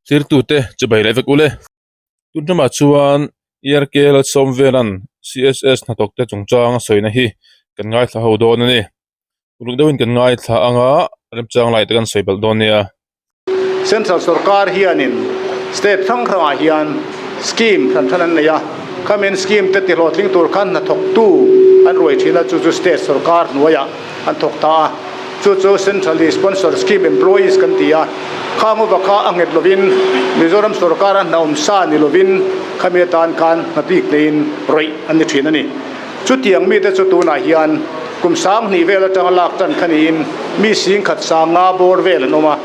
Thirtute chibai leh vek ule. Tun ṭamah chuan ERK Lalsawmvela'n CSS hnathawkte chungchang a sawina hi kan ngaithla ho dawn a ni. Uluk deuhin kan ngaithla anga remchang lai te kan sawi belh dawn nia. Central sorkar hianin state hrang hrangah hian scheme hran hran an nei a, khamin scheme te tihlawhtling tur khan hnathawktu an ruai thin a, chu chu state sorkar hnuaiah an thawk ta a, chu chu Centrally Sponsored Scheme Employees kan ti a, khang upa kha a nghet lovin Mizoram sorkara hna awm sa ni lovin khami atan khan hna bik neiin rawih an ni thin a ni. Chutiang mite chu tunah hian kum 2000 vel atanga lak tan kha niin mi singkhat sanga bawr vel an awm a,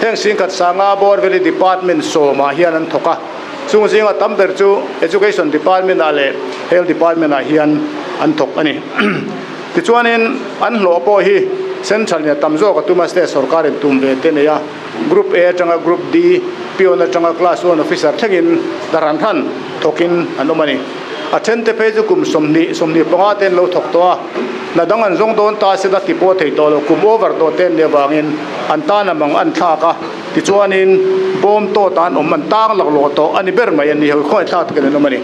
heng singkhat sanga bawr vel hi department sawmah hian an thawk a, chung zinga tam ber chu Education Department ah leh Health Department ah hian an thawk a ni. Tichuanin an hlawh pawh hi Central in a tam zawk a tum a, State sorkarin tum ve te nei a, Group A atanga Group D, Peon atanga Class One Officer thlengin dahran hran thawkin an awm a ni. A then te phei chu kum 20, 25 te an lo thawk tawh a, hna dang an zawng dawn ta sela ti pawh thei tawh lo, kum over tawh te an nih avangin an tan a mang an thlak a, tichuanin bawm tawt ah an awm, an tang laklawh tawh a ni ber mai a ni, khawngaih thlak takin an awm a ni.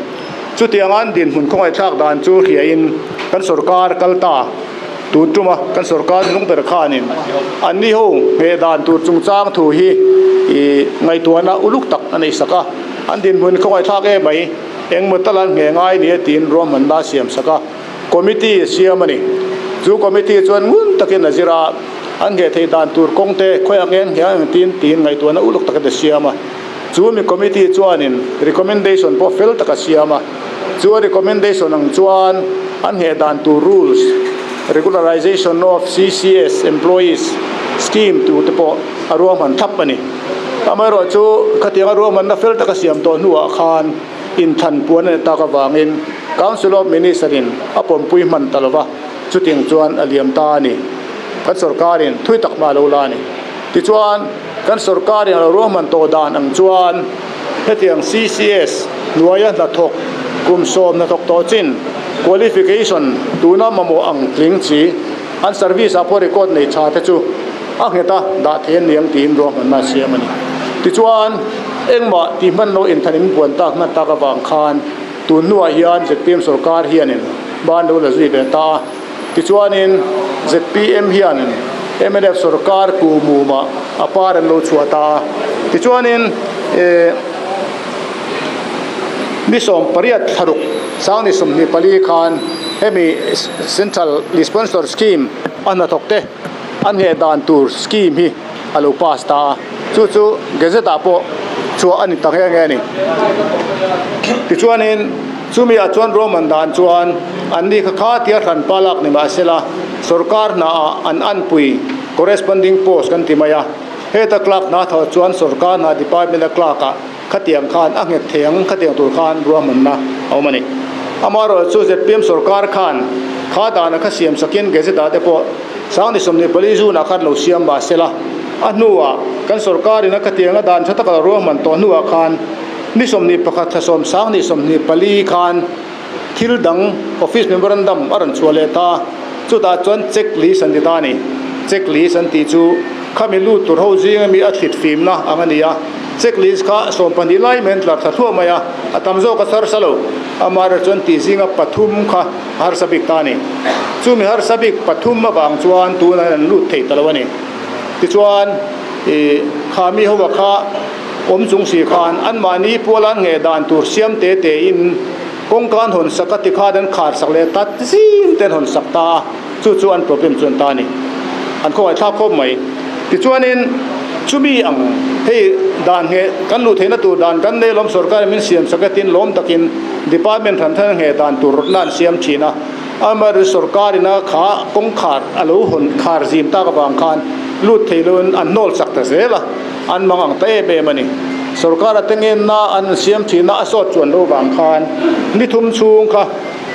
Chutianga an dinhmun khawngaihthlak dan chu hriain kan sorkar kal ta tun tuma kan sorkar hnung ber khanin anni ho ngheh dan tur chungchang thu hi ih ngaihtuahna uluk tak a neih sak a, an dinhmun khawngaihthlak em mai engmaw tal an ngheh ngai nia tiin ruahmanna a siam sak a, committee a siam a ni. Chu committee chuan ngun takin a zir a, an ngheh theih dan tur kawng te khawiah nge an ngheh ang tiin tiin ngaihtuahna uluk takin a siam a. Chu mi committee chuanin recommendation pawh fel tak a siam a, chu a recommendation ang chuan an ngheh dan tur rules, Regularization of CCS Employees Scheme tur te pawh a ruahman thlap a ni. Amaherawh chu khatianga ruahmanna fel taka siam tawh hnuah khan inthlan puan a ni tak avangin Council of Minister in a pawmpui hman ta lova, chutiang chuan a liam ta a ni. Kan sorkarin thui tak hma a lo la a ni. Tichuan, kan sorkarin a lo ruahman tawh dan ang chuan hetiang CCS hnuaia hnathawk kum sawm hnathawk tawh chin qualification tuna mamawh ang tling chi an service ah pawh record nei tha te chu a nghet a dah thei an ni ang tiin ruahmanna a siam a ni. Tichuan, engmah tih hman lo inthan in buan tak hman tak avang khan tun hnuah hian zpm sorkar hianin ban lo la zui ve ta a. Tichuanin zpm hianin mnf sorkar kuhmumah a par an lo chhuah ta a. Tichuanin eh ni 18 thlaruk sangni 24 khan hemi Central Sponsor Scheme a hnathawk te a ngheh dan tur scheme hi a lo pass ta a. Chu chu gazette ah pawh chhuah a ni ta nghe nghe a ni. Tichuanin. Chumi ah chuan ruahman dan chuan an ni kha kha tia hran pa lak ni mahsela sorkar hna ah an anpui corresponding post kan ti mai a, heta clerk hna tho chuan sorkar hna department a clerk ah khatiang khan a nghet thei ang khatiang tur khan ruahmanna a awm a ni. Amaherawhchu zpm sorkar khan kha dana kha siam sakin gazette ah te pawh Sangni 24 June ah khan lo siam mahsela a hnuah kan sorkar in a khatiang a dan tha taka ruahman tawh hnuah khan Ni 21 thla sawmsang ni 24 khan thil dang office memorandum a rawn chhuah leh ta a, chutah chuan check list an ti ta a ni. Check list an tih chu khami lut tur ho zinga mi a thlit fimna ang a ni a, check list kha 12 lai mai an tlar thla thluah mai a, a tam zawk a harsa lo. Amaherawhchu chuan tih zinga pathum kha a harsa bik ta a ni. Chumi harsa bik pathum avang chuan tunah an lut thei ta lo a ni. Tichuan ih khami ho kha. Awm chung si khan anmahni puala an ngheh dan tur siam te te in kawngka an hawn sak a ti khan an khar sak leh ta zing te an hawn sak ta a, chu chu an problem chu an ta a ni. An khawngaih thlak khawp mai. Tichuanin chumi ang hei dan ngheh kan luh theihna tur dan kan nei lawm sorkar in min siam sak e tin lawm takin department hran hran ngheh dan tur rawtna an siam thin a, amaherawhchu sorkar ina kha kawngkhar a lo hawn khar zim tak avang khan lut thei loin an hnawl sak ta zel a. An mang ang ta em em a ni. Sorkar a tengenna an siam thina a sawt chuan lo vang khan ni thum chhung kha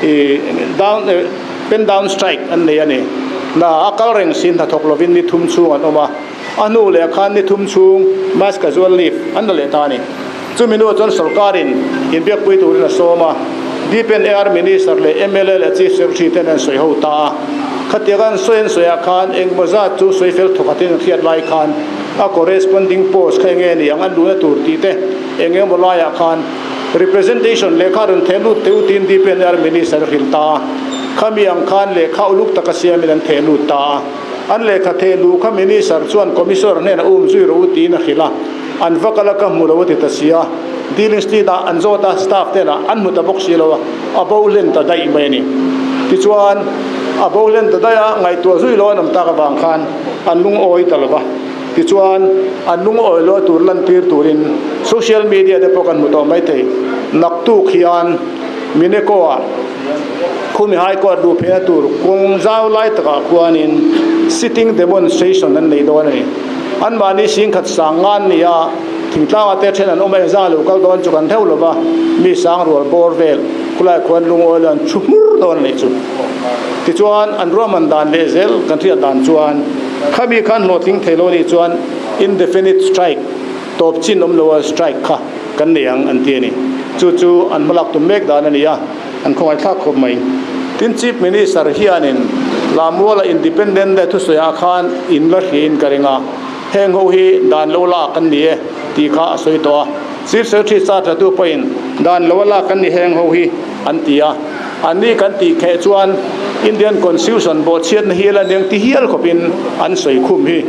ih down eh pen down strike an nei a ni. Na a kal reng sin hnathawk lovin ni thum chhung an awm a, a hnu leh khan ni thum chhung mass casual leave an la leh ta a ni. Chumi hnuah chuan sorkarin inbiakpui turin a sawm a, Deep and AR Minister leh mla leh Chief Secretary ten an sawi ho ta a. Khatiang an sawi an sawiah khan engmaw zat chu sawi fel thawkhatin an hriat lai khan. a corresponding post kha enge ni ang an luhna tur tih te eng emaw laiah khan representation lehkha rawn theh lut teh u tiin DPNR Minister a hrilh ta a, khami ang khan lehkha uluk taka siamin an theh lut ta a. An lehkha theh luh kha Minister chuan Commissioner hnenah um zui rawh u tiin a hrilh a, an va kal a ka hmu lo a ti ta si a, dealing street ah an zawt a, staff te lah an hmu ta bawk si lo a, a bo hlen ta daih mai a ni. Tichuan, a bo hlen ta daih a, ngaihtuah zui lo an awm tak avang khan an lungawi ta lo va. Tichuan, an lungawi lo tur lantir turin social media te pawh kan hmu tawh maithei. Naktuk hian Mineko-ah Khumi High Court luh phehna tur kawng zau lai takah khuanin sitting demonstration an nei dawn a ni. Anmahni singkhat sang nga an ni a, thingtlangah te then an awm a, engzah lo kal dawn chu kan hreuh lo va, mi sang rual bawr vel khulaiah khuan lungawi lo an thu hmur dawn a nih chu. Tichuan, an ruahman dan leh zel kan hriat dan chuan khami khan hlawhtling thei lo nih chuan indefinite strike, tawp chin awm loa strike kha kan nei ang an ti a ni. Chu chu an hmalak tum mek dan a ni a, an khawngaihthlak khawp mai. Tin, Chief Minister hianin Lammuala Independent Day thusawiah khan in la hriain ka ring a, heng ho hi dan lo lak an ni e tih kha a sawi tawh a. Chief Secretary charge latu pawhin dan lo a lak an ni heng ho hi an ti a. Anni kan tih kheh chuan Indian Constitution bawhchhiatna hi la neng ti hial khawpin an sawi khum hi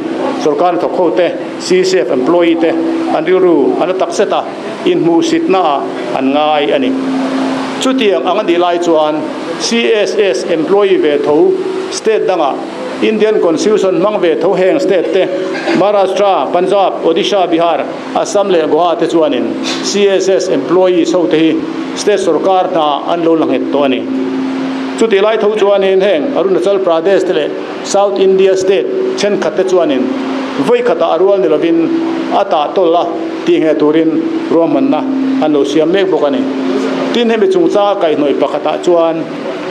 sorkar hnathawk ho te, CCF employee te an rilru an la tak zet a, inhmuhsitna ah an ngai a ni. Chutiang ang a nih lai chuan CSS employee ve tho state dangah Indian Constitution hmang ve tho heng state te Maharashtra, Punjab, Odisha, Bihar, Assam leh Goa te chuanin CSS employees ho te hi state sorkar hna an lo la nghet tawh a ni. Chutih lai tho chuanin heng Arunachal Pradesh te leh South India state thenkhat te chuanin vawi khatah a rual ni lovin a tah tawlh a tih ngheh turin ruahmanna an lo siam mek bawk a ni. Tin, hemi chungchanga kaihhnawih pakhatah chuan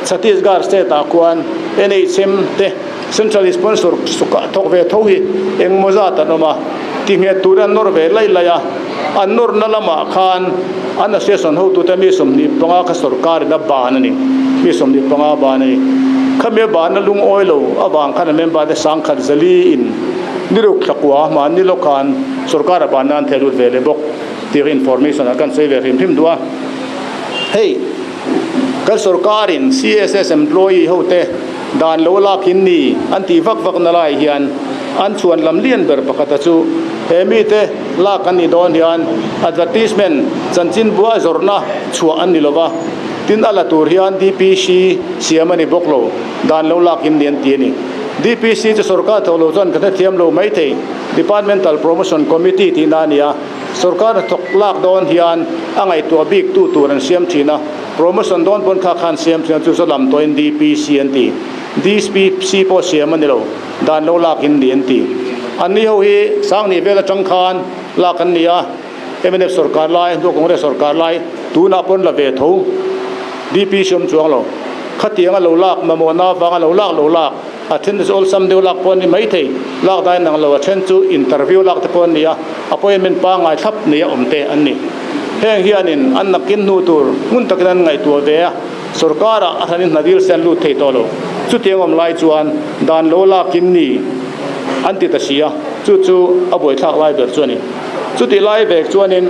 Chhattisgarh state ah khuan NHM te Central sponsor sukah thawk ve tho hi engmaw zat an awm a, ti nghet turin an nawr ve laih laih a, an nawrna lamah khan an association hotute mi 25 kha sorkarin a ban a ni, mi 25 ban a ni. Khami a banna lungawi lo avang khan a member te sangkhat zali in niruk thlakua hmanni lawk khan sorkar a banna an theh lut ve leh bawk tih kha information ah kan sawi ve hrim hrim duh a. Hei. Kan sorkarin CSS employee hote dan lo lakin ni an tih vak vak na lai hian an chhuan lam lian ber pakhata chu he mite lak an nih dawn hian advertisement chanchin bua zawrhna chhuah an ni lova, tin a la tur hian DPC siam a ni bawk lo, dan lo lakin ni an ti a ni. DPC chu sorkar thawk lo chuan ka hrethiam lo maithei, Departmental Promotion Committee tihna a ni a. Sorkar hnathawk lak dawn hian a ngaihtuah bik tu tur an siam thin a, promotion dawn pawn kha khan siam thin a, chu chu lam tawhin DPC an ti. DPC pawh siam a ni lo, dan lo lak in ni an ti. Anni ho hi Sangni vel atang khan lak an ni a, mnf sorkar lai, hnu Congress sorkar lai tunah pawn la ve tho DPC awm chuang lo. Khatiang a lo lak mamawhna avanga lo lak lo lak. A then chu awlsam deuh lak pawh an ni maithei, lak dain nang lo, a then chu interview lak te pawh an ni a, appointment pangngai thlap nei a awm te an ni. Heng hianin an nakin hnu tur hmun takin an ngaihtuah ve a, sorkarah a hranin hna dil se an lut thei tawh lo. Chutiang awm lai chuan dan lo lakin ni an ti ta si a, chu chu a buaithlak lai ber chu a ni. Chutih lai vek chuanin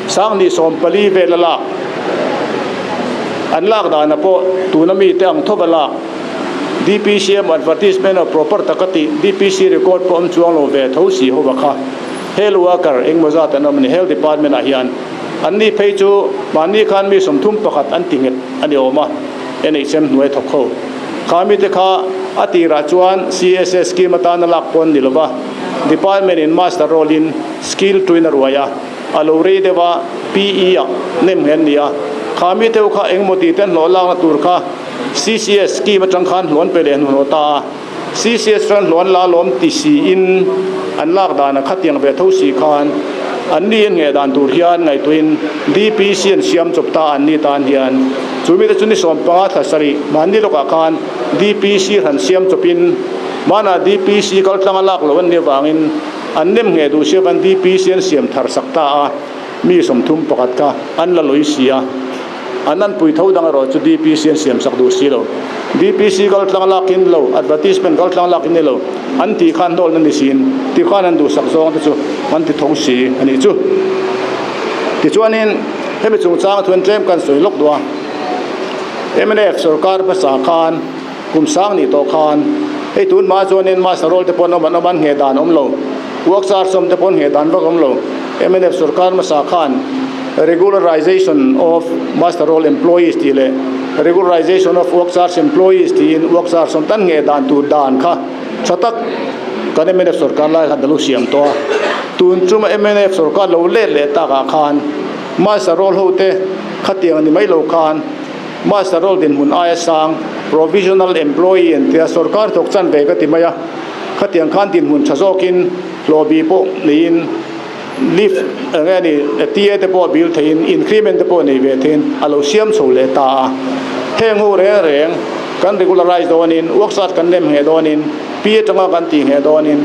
Sangni 14 vel a lak an lak danah pawh tuna mite ang thawva lak, DPC emaw advertisement emaw proper taka tih DPC record pawh awm chuang lo ve tho si ho va kha health worker engmaw zat an awm a ni health department ah hian an ni phei chu mahni khan mi 31 an ti nghet a ni awm a NHM hnuai thawk ho kha mite kha a tirah chuan CSS scheme atana lak pawh an ni lova department in master roll in skill tuin a ruai a a lo rei deuh a PE ah nem nghet an ni a kha mite ho kha engmaw tih te an hlawh lakna tur kha CCS scheme atang khan hluan pe leh hnuhnawh ta a, CCS chuan hluan la lawm ti siin an lak dan a khatiang ve tho si khan an ni an ngheh dan tur hian ngaihtuahin DPC an siam chawp ta an ni tan hian chu mite chu ni 15 thla sarih mahni lawkah khan DPC han siam chawpin hmanah DPC kal tlanga lak loh an nih avangin an nem ngheh duh si avan DPC an siam thar sak ta a, mi 31 kha an la lawi si a. An anpui tho dang erawh chu DPC an siam sak duh si lo. DPC kal tlang lak in lo, advertisement kal tlang lak in ni lo, an tih khan hnawlna ni siin ti khan an duhsak zawng te chu an ti tho si a nih chu. Tichuanin hemi chungchang thuan tlem kan sawi lawk duh a, mnf sorkar hmasa khan kum sang nih tawh khan hei tun hma chuanin master roll te pawh an awm an awm an ngheh dan awm lo, work charge awm te pawh an ngheh dan vak awm lo. Mnf sorkar hmasa khan Regularization of Muster Roll Employees tih leh Regularization of Work Charge Employees tiin work charge awm tan ngheh dan tur dan kha tha tak kan mnf sorkar lai khan ka lo siam tawh a. Tun chuma mnf sorkar lo let leh takah khan muster roll ho te khatiang a ni mai lo khan muster roll dinhmun aia sang provisional employee an tia sorkar thawk chan ve ka ti mai a, khatiang khan dinhmun tha zawkin hlawh bih pawh neiin Leave eng nge ni TA te pawh bill theiin increment te pawh nei ve theiin a lo siam chho leh ta a. Heng ho reng reng kan regularize dawnin work zat kan lem ngheh dawnin P atanga kan tih ngheh dawnin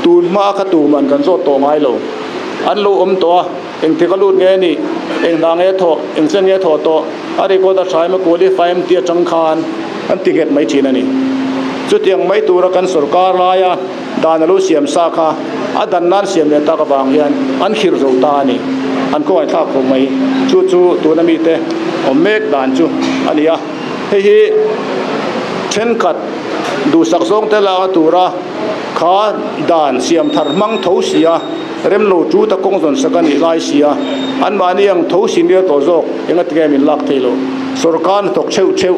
tun hma kha tuman kan zawt tawh ngai lo. An lo awm tawh a, engtik a lut nge ni, eng hna nge thawh, eng chen nge thawh tawh, a record a tha em a qualify em tih atang khan an ti nghet mai thin a ni. Chutiang mai tura kan sorkar laia Dan a lo siam sa kha a dan nan siam leh tak avang hian an khirh zo ta a ni. An kawngaihthlak khawp mai. Chu chu tuna mite awm mek dan chu a ni a. Hei hi thenkhat duhsak zawng te lak a tura kha dan siam thar hmang tho si a, rem lo chu ta kawng zawn sak a nih lai si a, anmahni ang tho si nia tawh zawk engatinge min lak thei lo. Sorkar hnathawk theuh theuh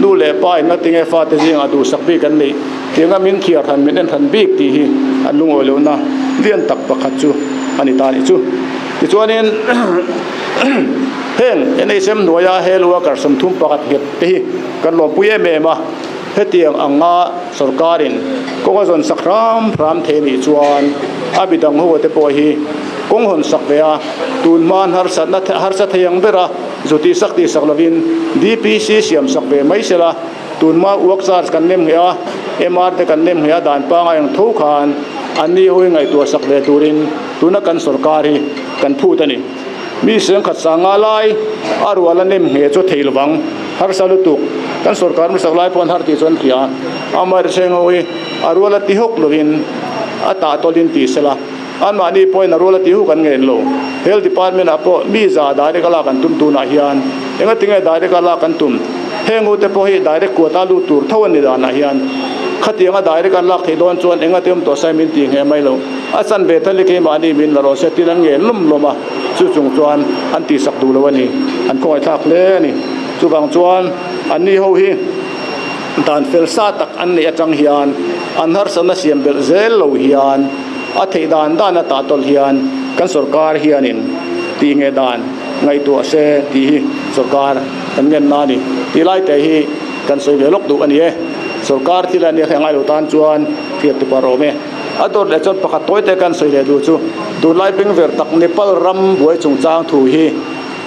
nu leh pa engatinge fate zingah duhsak bik an neih. Tianga min thiar han min en han bik tih hi an lungawi lohna lian tak pakhat chu a ni ta a nih chu. Tichuanin heng NHM hnuaia health worker 31 nghet te hi kan lawmpui em em a, hetiang anga sorkarin kawng a zawn sak hram hram thei nih chuan a midang ho te pawh hi kawng hawn sak ve a, tun hma harsatna harsa thei ang bera zu tihsak tihsak lovin DPC siam sak ve mai sela. Tunhma work charge kan nem ngheh a, MR te kan nem ngheh a dan pangai ang tho khan an ni ho hi ngaihtuah sak ve turin tuna kan sorkar hi kan phut a ni. Mi sengkhat sanga lai a rual a nem ngheh chu thei lovang, harsa lutuk. Kan sorkar hmasak lai pawh an har tih chu an hria a, amaherawhchu heng ho hi a rual a ti hawk lovin a tah tawlhin ti sela, anmahni pawhin a rual a ti huk an ngen lo. Health Department ah pawh mi za direct a lak an tum tunah hian engatinge direct a lak an tum? Heng ute pawh hi direct quota lut tur tho a ni danah hian khatianga direct an lak theih dawn chuan engati awm tawh sai min tih ngheh mai lo. A chan ve thal hi keimahni min la rawh se tin an ngen lawm lawm a, chu chung chuan an tihsak duh lo a ni. An khawngaihthlak hle a ni. Chuvang chuan anni ho hi dan fel sa tak an neih atang hian an harsatna siam belh zel lo hian a theih dan dan a tah tawlh hian kan sorkar hianin tih ngheh dan ngaihtuah se tih hi sorkar kan ngen na a ni. Tih lai te hi kan sawi ve lawk duh a ni e. Sorkar thil a nia hre ngai lo tan chuan hriat tu pawh a awm e. A dawt leh chuan pakhat tawi te kan sawi leh duh chu tunlai bengver tak Nepal ram buai chungchang thu hi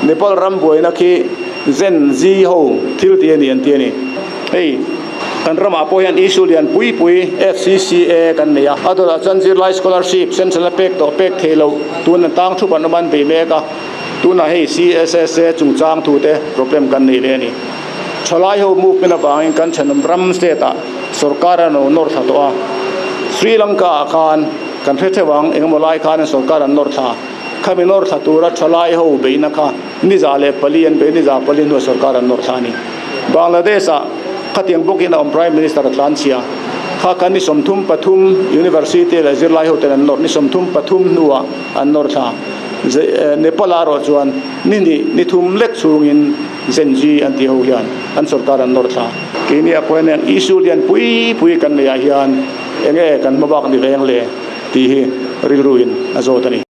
Nepal ram buaina khi Gen Z ho thil tih a ni an ti a ni. Hei kan ramah pawh hian issue lian pui pui FCCA kan nei a. A dawtah chuan zirlai scholarship central a pek tawh pek thei loh tun an tang thup an awm an bei mek a. Tunah hei CSSA chungchang thu te problem kan nei leh a ni. Thalai ho movement avangin kan thenawm ram state ah sorkar an lo nawr thla tawh a. Sri Lanka ah khan kan hre theuh ang engemaw lai khan sorkar an nawr thla. Khami nawr thla tura thalai ho beihna kha ni 104 an bei, ni 4 hnuah sorkar an nawr thla a ni. Bangladesh ah khatiang bawkin a awm Prime Minister a tlanchhia. Kha khan ni 33 University leh zirlai ho ten an nawr, ni 33 hnuah an nawr thla. Nepal ah erawh chuan ni hnih ni thum lek chhungin Gen Z an tih ho hian an sorkar an nawr thla. Keini ah pawh hian heng issue lian pui pui kan neih ah hian enge kan hmabak ni veng le tih hi rilru in a zawt a ni.